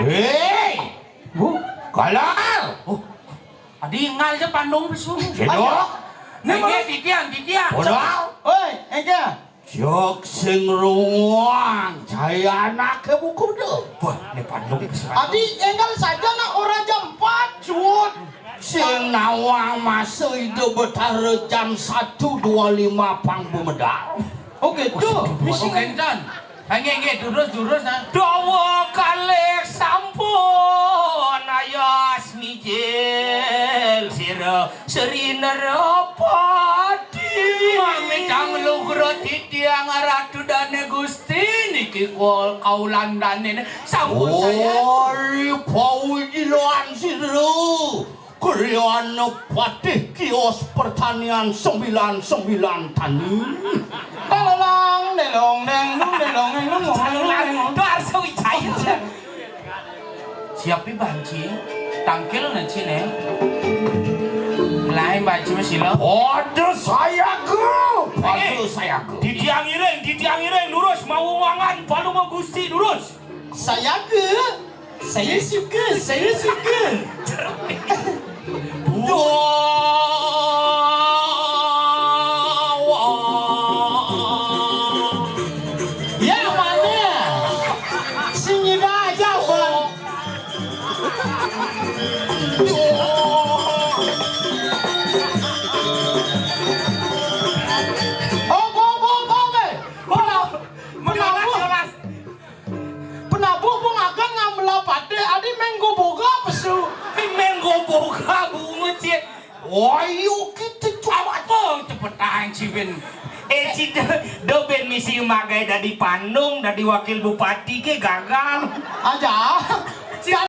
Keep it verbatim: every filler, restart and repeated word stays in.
Hei, Bu, kalar. Oh, adi énggal ja Pandung pesu. Cedok. Né, énggal titiang, titiang. Podol. Oi, énggal. Cék sing runguang, cai anaké buku dé. Wah, né Pandung pesu. Adi énggal saja nak ora jam empat, cut. Sing nawang masa Ida Betara jam satu dua lima pang bumedal. Oh, gitu. Misi kénten. Nggih, nggih, durus, durus, nah. Dawa kalih sampun ayas mijil sira Sri Nerapati. Mamitang lugra titiang Ratu Dane Gusti niki kol kaulandané sampun saya. Oi, paujilan sira. Kriana patih kios pertanian sembilan sembilan tani. Dalalang, delong, deng, dum, delong, deng, dum, delong, deng, dum. Darsa Wijaya. Siapi banci? Tangkil na ci, né. Lain banci mah sila. Pada sayaga, pada sayaga. Titiang iring, titiang iring, lurus, mawuwangan, palungguh Gusti, lurus. Sayaga. Saya suka, saya suka. Wah, wah. Ya, mana? Sing nyida aja, Bang. Oh, bo, bo, bo, be. Bo, penabuh. Penabuh pun akan ngamela patih, adi menggo boga pesu. Menggo boga, Bu Ngecit. Ayo kita coba. Apa cepetan, Ci, ben? Eh, Ci, do, do ben misi magai dadi Pandung, dadi wakil bupati ke gagal. Aja.